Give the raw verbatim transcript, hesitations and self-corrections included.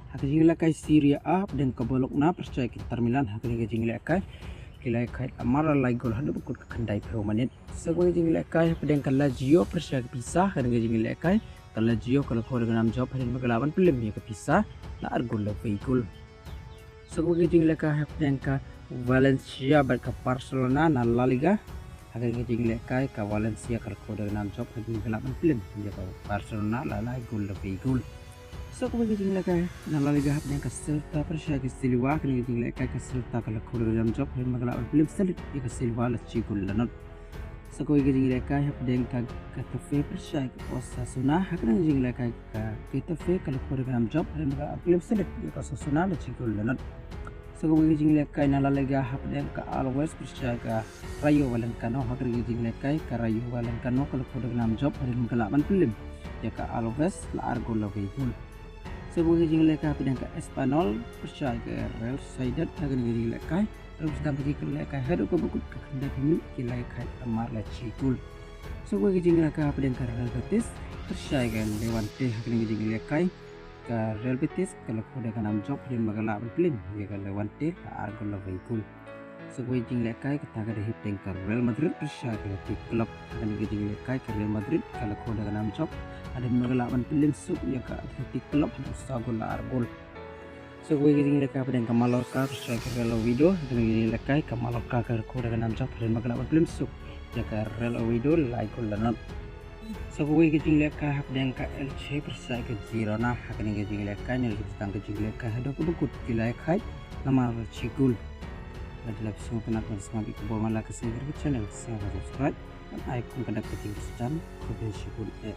Ha ka jingïalehkai Serie A, hapdeng ka Bologna pyrshah ïa ka Inter Milan, ha kane ka jingïalehkai ki la ïakhaid amar la lai gol haduh ba kut ka khyndai phew minit. Sa kawei ka jingïalehkai hapdeng ka Lazio pyrshah ïa ka Pisa, ha kane ka jingïalehkai ka Lazio ka la khuid da ka nam jop hadien ba ka la lah ban pynlem ïa ka Pisa la ar gol la wei gol. Sa kawei ka jingïalehkai hapdeng ka Valencia bad ka Barcelona na La Liga. Ha kane ka jingïalehkai ka Valencia ka la khuid da ka nam jop hadien ba ka la lah ban pynlem ïa ka Barcelona la lai gol la wei gol. Sa kawei ka jingïalehkai na La Liga hapdeng ka Celta pyrshah ïa ka Sevilla, ha kane ka jingïalehkai ka Celta ka la khuid da ka nam jop hadien ba ka la lah ban pynlem sha lut ïa ka Sevilla la shi gol la nod. Sa kawei ka jingïalehkai hapdeng ka Getafe pyrshah ïa ka Osasuna, ha kane ka jingïalehkai ka Getafe ka la khuid da ka nam jop hadien ba ka la lah ban pynlem sha lut ïa ka Osasuna la shi gol la nod. Sa kawei ka jingïalehkai na La Liga hapdeng ka Alaves pyrshah ïa ka Rayo Vallecano, ha kane ka jingïalehkai ka Rayo Vallecano ka la khuid da ka nam jop hadien ba ka la lah ban pynlem ïa ka Alaves la ar gol la wei gol. Sa kawei ka jingïalehkai hapdeng ka Espanyol pyrshah ïa ka Real Sociedad, ha kane ka jingïalehkai ruh sdang ka jingïalehkai haduh kaba kut ka khyndai phew minit ki la ïakhaid amar la shi gol. Sa kawei ka jingïalehkai hapdeng ka Real Betis pyrshah ïa ka Levante, ha kane ka jingïalehkai ka Real Betis ka la khuid da ka nam jop hadien ba ka la lah ban pynlem ïa ka Levante la ar gol la wei gol. Sa kawei ka jingïalehkai kata ka dei hapdeng ka Real Madrid pyrshah ïa ka Athletic Club, ha kane ka jingïalehkai ka Real Madrid ka la khuid da ka nam jop hadien ba ka la lah ban pynlem suk ïa ka Athletic Club haduh saw gol la ar gol. Sa kawei ka jingïalehkai hapdeng ka Mallorca pyrshah ïa ka Real Oviedo, ha kane ka jingïalehkai ka Mallorca ka la khuid da ka nam jop hadien ba ka la lah ban pynlem suk ïa ka Real Oviedo lai gol la nod. Sa kawei ka jingïalehkai hapdeng ka Elche pyrshah ïa ka Girona, ha kane ka jingïalehkai na la dep sdang ka jingïalehkai haduh kaba kut ki la ïakhaid namar la shi gol. Lada phi sngewtynnat ban sngap ïa ki khubor man la ka seng ka channel, sngewbha subscribe bad icon ka dak ka jingkyrchan. Khublei shibun eh.